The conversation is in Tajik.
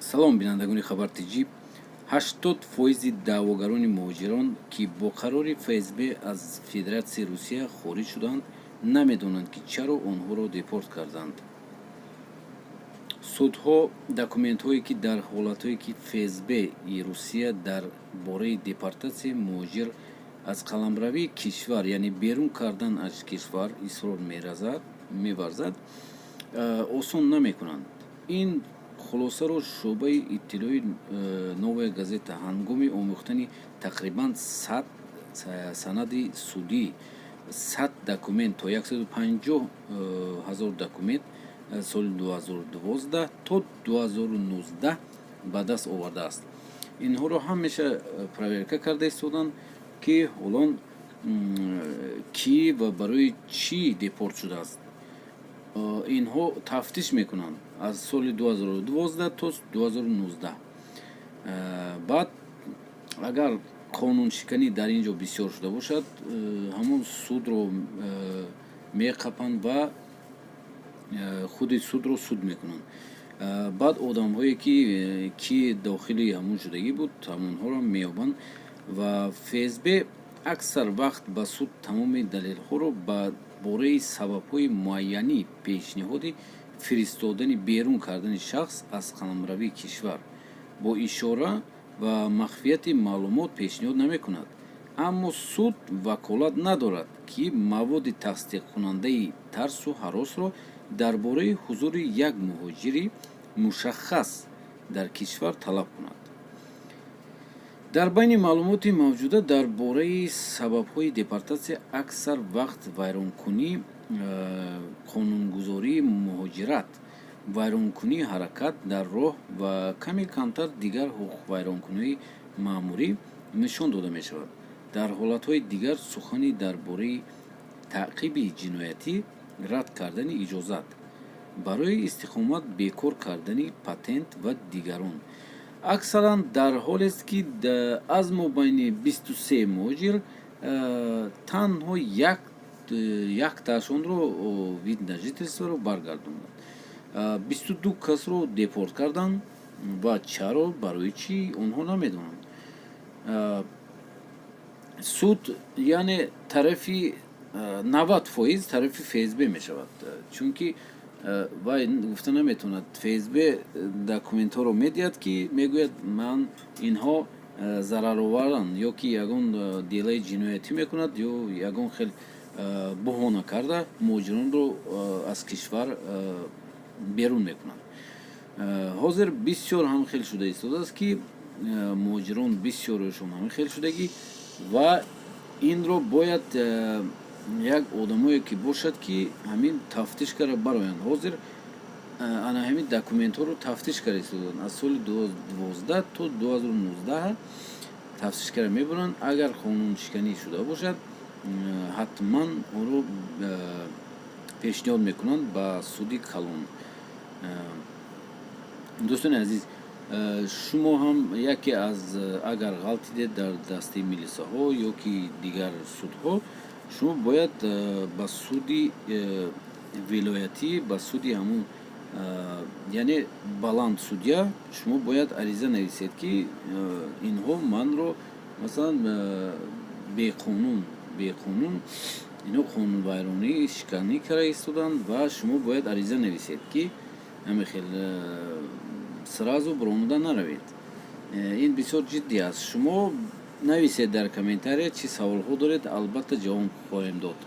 Салом, бинандагони Хабар Тҷ. 80 фоизи даъвогарони муҳоҷирон, ки бо қарори ФСБ аз Федератсияи Русия хориҷ шуданд, намедонанд, ки чаро онҳоро депорт карданд. Судҳо документҳое, ки дар ҳолатҳое, ки ФСБи Русия дар бораи депортатсияи муҳоҷир аз қаламравии кишвар, яъне берун кардан аз кишвар, исрор меварзад, осон намекунанд. Ин хулосаро шӯъбаи иттилои «Новая газета» ҳангоми омӯхтани тақрибан 100 санади судӣ, 100 документ то 150 ҳазор документ соли 2012 то 2019 ба даст овардааст. Инҳоро ҳамеша проверка карда истоданд, ки ҳолон кӣ ва барои чӣ депорт шудааст. Инҳо тафтиш мекунанд аз соли 2012 то 2019. Баъд агар қонуншиканӣ дар ин ҷо бисёр шуда бошад, ҳамон судро меқапанд ва худи судро суд мекунанд. Баъд одамҳое, ки дохили ҳамон шудагӣ буд, ҳамонҳоро меёбанд. Ва ФСБ аксар вақт ба суд тамоми далелҳоро ба бораи сабабҳои муайяни пешниҳоди фиристодани берун кардани шахс аз қаламравии кишвар бо ишора ба махфияти маълумот пешниҳод намекунад. Аммо суд ваколат надорад, ки маводи тасдиқкунандаи тарсу ҳаросро дар бораи ҳузури як муҳоҷири мушаххас дар кишвар талаб кунад. Дар байни маълумоти мавҷуда дар бораи сабабҳои депортатсия аксар вақт вайронкунӣ қонунгузории муҳоҷират, вайронкунии ҳаракат дар роҳ ва каме камтар дигар ҳуқуқвайронкуниҳои маъмурӣ нишон дода мешавад. Дар ҳолатҳои дигар сухани дар бораи таъқиби ҷиноятӣ, рад кардани иҷозат барои истиқомат, бекор кардани патент ва дигарон. Аксаран дар ҳолест, ки аз мобайни 23 муҳоҷир танҳо яктаашонро вид на жительство ро баргардонданд, 22 касро депорт карданд. Ва чаро, барои чӣ, онҳо намедонанд. Суд, яъне, тарафи 90% тарафи ФСБ мешавад, чунки вай гуфта наметавонад. ФСБ документҳоро медиҳад, ки мегӯяд, ман инҳо зарароваранд ё ки ягон дела и ҷиноятӣ мекунад ё ягон хел буҳона карда муҳоҷиронро аз кишвар берун мекунанд. Ҳозир бисёр ҳам хел шуда истодааст, ки муҳоҷирон бисёрешон ҳамин хел шудагӣ. Ва инро бояд як одамое ки бошад, ки ҳамин тафтиш карда бароянд. Ҳозир ана ҳамин документҳоро тафтиш карда истоданд, аз соли 2012 то 2019 тафтиш карда мебаранд. Агар қонуншиканӣ шуда бошад, ҳатман онро пешниҳод мекунанд ба суди калон. Дӯстони азиз, шумо ҳам яке аз, агар ғалтидед дар дастаи милисаҳо ё ки дигар судҳо, шумо бояд ба суди вилоятӣ, ба суди ҳамун, яъне баланд судья, шумо бояд ариза нависед, ки инҳо манро, масалан, беқонун инҳо қонунвайронӣ, шиканӣ карда истоданд. Ва шумо бояд ариза нависед, ки ҳамин хел сразу баромада наравед. Ин бисёр ҷиддӣ аст. Шумо нависед дар комментария, чӣ саволҳо доред, албатта ҷавоб хоҳем дод.